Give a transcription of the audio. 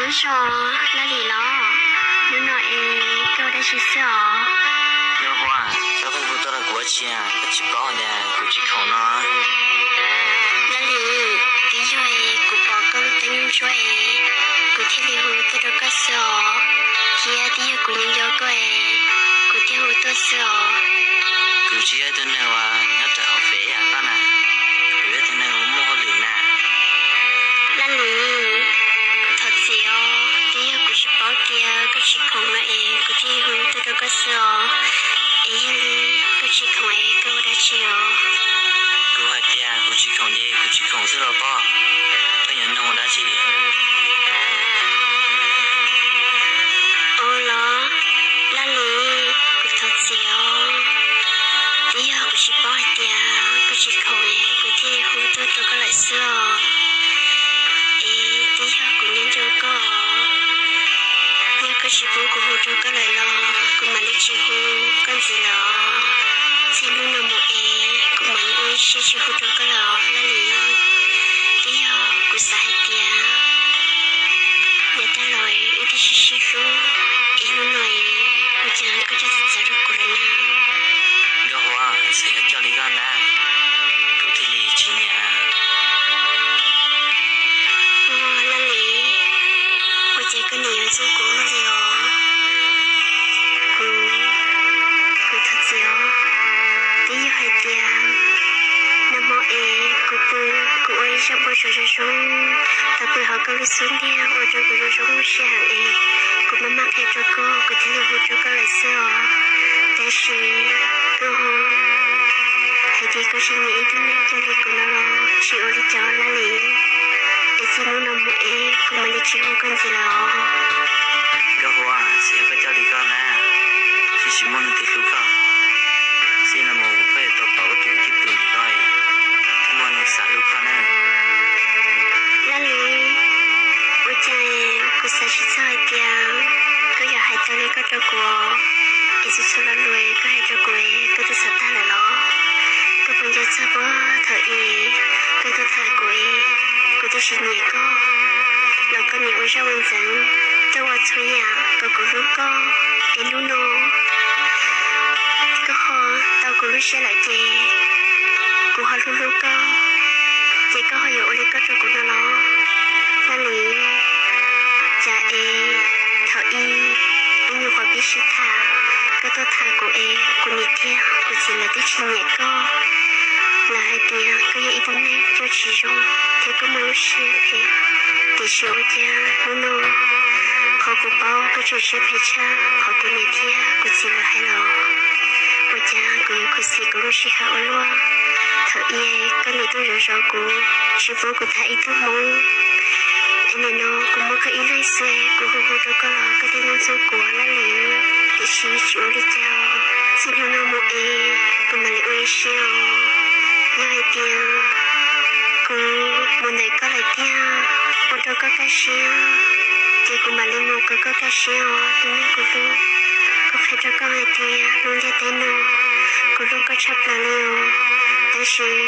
Nyob zoo, Laj Lis los? Hnub no es koj ua dab tsi xwb os? Nyob zoo, koj pheej hu tuaj rau kuv ua dab tsi, koj tsis paub tias kuv tsis khoom no? Laj Lis, twb yog es kuv pom koj lub teeb ntsuab es kuv thiaj li hu tuaj rau koj xwb os. Cia twb yog kuv nyob nco koj es kuv thiaj hu tuaj xwb os. Kuv tsis yog ib tug neeg uas nyob rau hauv fem yam koj na, kuv yog ib tug neeg uas muaj hauj lwm na. Laj Lis, kuv thov txim os, twb yog kuv tsis paub tias koj tsis khoom no es kuv thiaj hu tuaj rau koj xwb os. Es yog li koj tsis khoom es koj ua dab tsi os? Kuv hais tias kuv tsis khoom ces kuv tsis khoom xwb los pob, koj yuav nug ua dab tsi? Ua los, Laj Lis, kuv thov txim os, twb yog kuv tsis paub hais tias koj tsis khoom es kuv thiaj hu tuaj rau koj lawm xwb os. Es twb yog kuv nyob nco koj, yog koj tsis pub kuv hu rau koj lawm los kuv mam li tsis hu koj ntxiv lawm os. Txij hnub no mus es kuv mam li ua ib siab tsis hu rau koj lawm os Laj Lis. Twb yog kuv xav hais tias yav tag los wb twb sib sib hlub, es hnub no ua cas koj coj txawv txawv rau kuv lawm na. Nkauj Huab, txawm yog coj li koj na, kuv thiaj li tsis nyiam. Ua Laj Lis, ua cas koj nim yuav ntxub kuv luaj li os? Kuv, kuv thov txim os. Twb yog hais tias nag hmo es kuv pw, kuv ua ib zaj npau suav zoo zoo, tau pw hauv koj lub xub ntiag ua rau kuv zoo zoo siab heev es kuv maj mam qhia rau koj, kuv thiaj li hu rau koj lawm xwb os. Tab sis koj hais tias koj tsis nyiam ib tug neeg coj li kuv no los tsis ua li cas Laj Lis. Es txij hnub no mus es kuv mam li tsis hu koj ntxiv lawm os. Nkauj Huab, txawm yog koj coj li koj na, thiaj tsis muaj leej twg hlub koj. Txij no mus koj yuav tau pom ua tus cwj pwm li koj, thiaj muaj neeg xav hlub koj na. Laj Lis, ua cas kuv xav tsis txog hais tias koj yuav hais tau li koj rau kuv, es txhua txhua lo lus koj hais rau kuv koj twb xav tag lawm los? Koj puas nco txog puag thaum ub koj tuaj tham kuv, kuv twb tsis nyiam koj los koj nim ua zaj ua ntxeev, tuaj ua txhua yam kom kuv hlub koj, es hnub no koj ho tau kuv lub siab lawm ces kuv ho hlub hlub koj, ces koj ho yuav ua li koj rau kuv no los? Laj Lis, cas es thaum ub wb nyuam qhuav pib sib tham, koj tuaj tham kuv es kuv niam thiab kuv txiv lawv twb tsis nyiam koj. Lawv hais tias koj yog ib tug neeg coj tsis zoo thiab koj muaj lub siab phem, tiam sis ua cas hnub no qhov kuv paub koj tseem siab phem tshaj qhov kuv niam thiab kuv txiv lawv hais los? Ua cas kuv yuav khuv xim kuv lub sij hawm ua luaj? Thaum ub koj nim tuaj zov zov kuv, tsis pub kuv tham ib tug hmoob. Es nim no kuv muaj koj ib leeg xwb, kuv hu hu rau koj los koj thiaj ntxub kuv Laj Lis. Tiam sis tsis ua li cas, txij hnub no mus es kuv mam li ua ib siab os. Yog hais tias kuv mus ntawm koj lawm tiag, ua rau koj kaj siab, ces kuv mam li mus kom koj kaj siab os tus neeg kuv hlub. Kuv qhia rau koj hais tias lub ntiaj teb no kuv hlub koj tshaj plaws li os. Tab sis